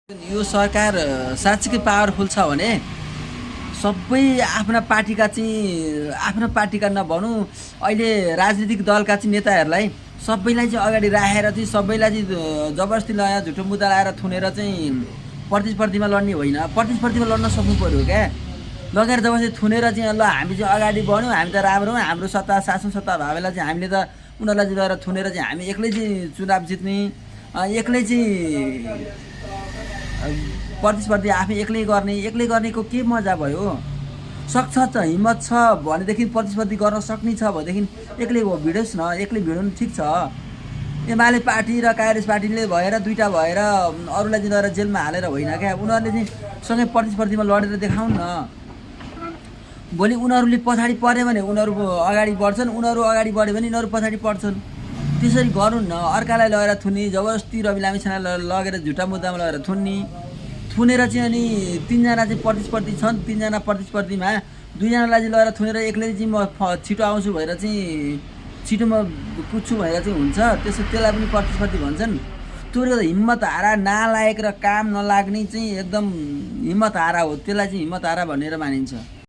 यो सरकार साँच्चीकै पावरफुल छ भने सबै आफ्ना पार्टीका नभनौँ अहिले राजनीतिक दलका चाहिँ नेताहरूलाई सबैलाई चाहिँ अगाडि राखेर चाहिँ सबैलाई चाहिँ जबरजस्ती नयाँ झुटो मुद्दा लाएर थुनेर चाहिँ प्रतिस्पर्धीमा लड्ने होइन, प्रतिस्पर्धीमा लड्न सक्नु पर्यो क्या। लगेर जबरजस्ती थुनेर चाहिँ ल हामी चाहिँ अगाडि बढ्यौँ, हामी त राम्रो हौँ, हाम्रो सत्ता शासन सत्ता भएला चाहिँ हामीले त उनीहरूलाई चाहिँ गएर थुनेर चाहिँ हामी एक्लै चाहिँ चुनाव जित्ने, एक्लै चाहिँ प्रतिस्पर्धी आफै एक्लै गर्नेको के मजा भयो। सक्छ त हिम्मत छ भनेदेखि प्रतिस्पर्धी गर्न सक्ने छ भनेदेखि एक्लै भिडोस् न, एक्लै भिडौँ ठिक छ। एमाले पार्टी र काङ्ग्रेस पार्टीले भएर दुईटा भएर अरूलाई चाहिँ गएर जेलमा हालेर होइन क्या, उनीहरूले चाहिँ सँगै प्रतिस्पर्धीमा लडेर देखाउन् न। भोलि उनीहरूले पछाडि पऱ्यो भने उनीहरू अगाडि बढ्छन्, उनीहरू अगाडि बढ्यो भने यिनीहरू पछाडि पर्छन्। त्यसरी गरून् न, अर्कालाई लगेर थुन्ने, जबरजस्ती रवि लामिछानेलाई लगेर झुटा मुद्दामा लगेर थुनेर चाहिँ अनि तीनजना चाहिँ प्रतिस्पर्धी छन्, तीनजना प्रतिस्पर्धीमा दुईजनालाई चाहिँ लगेर थुनेर एक्लै चाहिँ म छिटो आउँछु भएर चाहिँ छिटो म कुद्छु भनेर चाहिँ हुन्छ, त्यसलाई पनि प्रतिस्पर्धी भन्छन्। त्यो हिम्मत हारा, नालायक र काम नलाग्ने चाहिँ एकदम हिम्मत हारा हो, त्यसलाई चाहिँ हिम्मत हारा भनेर मानिन्छ।